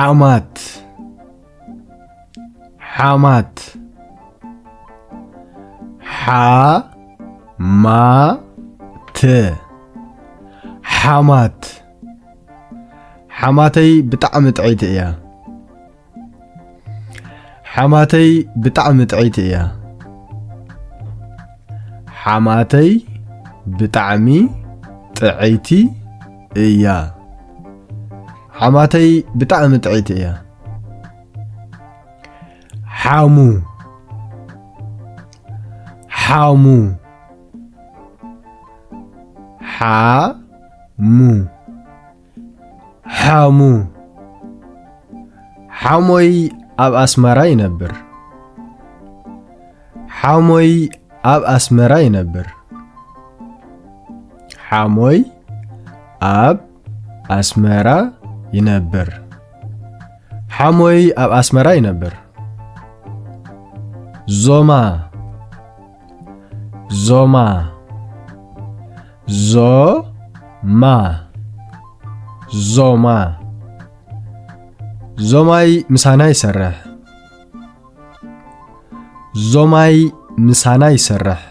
ሓማት፣ ሓማት፣ ሓማት፣ ሓማት። ሓማተይ ብጣዕሚ ጥዕይቲ እያ። ሓማተይ ብጣዕሚ ጥዕይቲ እያ። ሓማተይ ብጣዕሚ ጥዕይቲ እያ። ሓማተይ ብጣዕሚ ጥዕይቲ እያ። ሓሙ፣ ሓሙ፣ ሓሙ፣ ሓሙ። ሓሞይ ኣብ ኣስመራ ይነብር። ሓሞይ ኣብ ኣስመራ ይነብር። ሓሞይ ኣብ ኣስመራ ይነብር። ሓሞይ ኣብ ኣስመራ ይነብር። ዞማ፣ ዞማ፣ ዞማ፣ ዞማ። ዞማይ ምሳና ይሰርሕ። ዞማይ ምሳና ይሰርሕ።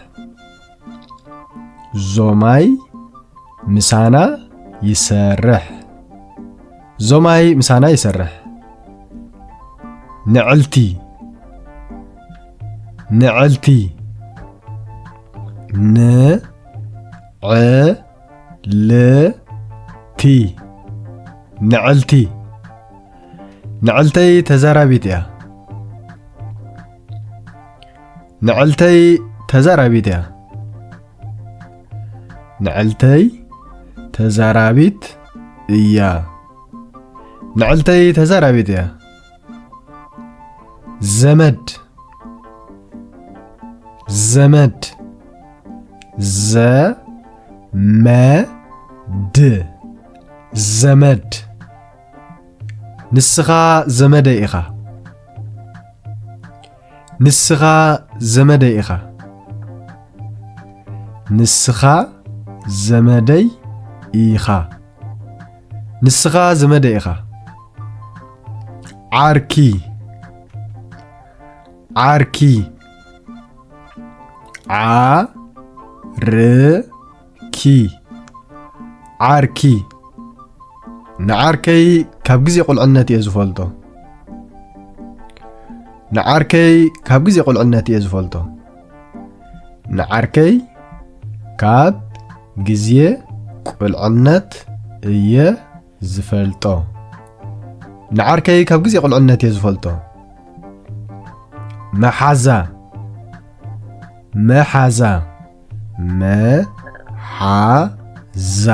ዞማይ ምሳና ይሰርሕ። ዞማይ ምሳና ይሰርሕ። ንዕልቲ፣ ንዕልቲ፣ ንዕልቲ፣ ንዕልቲ። ንዕልተይ ተዛራቢት እያ። ንዕልተይ ተዛራቢት እያ። ንዕልተይ ተዛራቢት እያ። ንዕልተይ ተዛራቢት እያ። ዘመድ፣ ዘመድ፣ ዘመድ፣ ዘመድ። ንስኻ ዘመደይ ኢኻ። ንስኻ ዘመደይ ኢኻ። ንስኻ ዘመደይ ኢኻ። ንስኻ ዘመደይ ኢኻ። ዓርኪ፣ ዓርኪ፣ ዓርኪ፣ ዓርኪ። ንዓርከይ ካብ ግዜ ቁልዕነት እየ ዝፈልጦ። ንዓርከይ ካብ ግዜ ቁልዕነት እየ ዝፈልጦ። ንዓርከይ ካብ ግዜ ቁልዕነት እየ ዝፈልጦ። ንዓርከይ ካብ ግዜ ቁልዕነት እየ ዝፈልጦ። መሓዛ፣ መሓዛ፣ መሓዛ።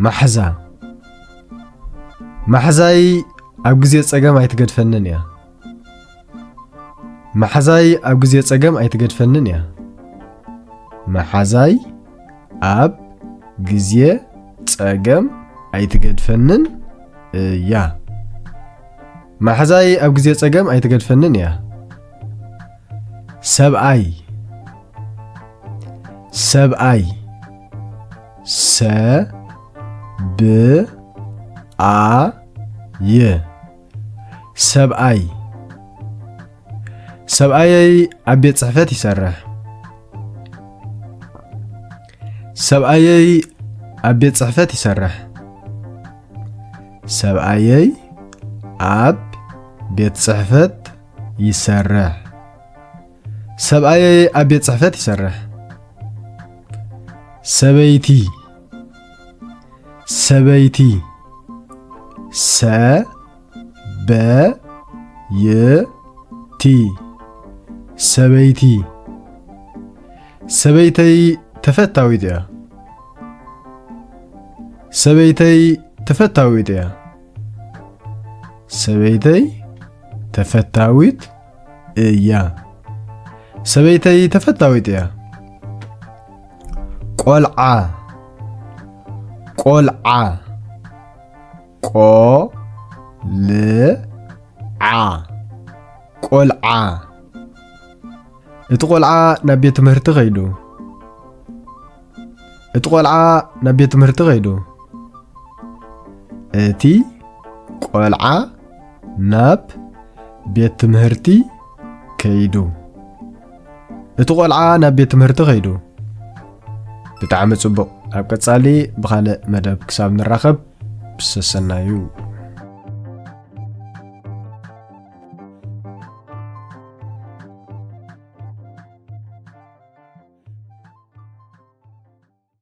ማሕዛ። ማሕዛይ ኣብ ግዜ ጸገም ኣይትገድፈንን እያ። ማሕዛይ ኣብ ግዜ ጸገም ኣይትገድፈንን እያ። ማሕዛይ ኣብ ግዜ ጸገም ኣይትገድፈንን እያ። ማሕዛይ ኣብ ግዜ ጸገም ኣይትገድፈንን እያ። ሰብኣይ፣ ሰብኣይ፣ ሰብኣይ፣ ሰብኣይ። ሰብኣየይ ኣብ ቤት ጽሕፈት ይሰርሕ። ሰብኣየይ ኣብ ቤት ጽሕፈት ይሰርሕ። ሰብኣየይ ኣብ ቤት ጽሕፈት ይሰርሕ። ሰብኣየይ ኣብ ቤት ጽሕፈት ይሰርሕ። ሰበይቲ፣ ሰበይቲ፣ ሰበይቲ፣ ሰበይቲ። ሰበይተይ ተፈታዊት እያ። ሰበይተይ ተፈታዊት እያ። ሰበይተይ ተፈታዊት እያ። ሰበይተይ ተፈታዊት እያ። ቆልዓ፣ ቆልዓ፣ ቆልዓ፣ ቆልዓ። እቲ ቆልዓ ናብ ቤት ትምህርቲ ከይዱ። እቲ ቆልዓ ናብ ቤት ትምህርቲ ከይዱ። እቲ ቆልዓ ናብ ቤት ትምህርቲ ከይዱ። እቲ ቆልዓ ናብ ቤት ትምህርቲ ከይዱ። ብጣዕሚ ጽቡቕ። ኣብ ቀጻሊ ብኻልእ መደብ ክሳብ ንራኸብ፣ ብሰሰናዩ።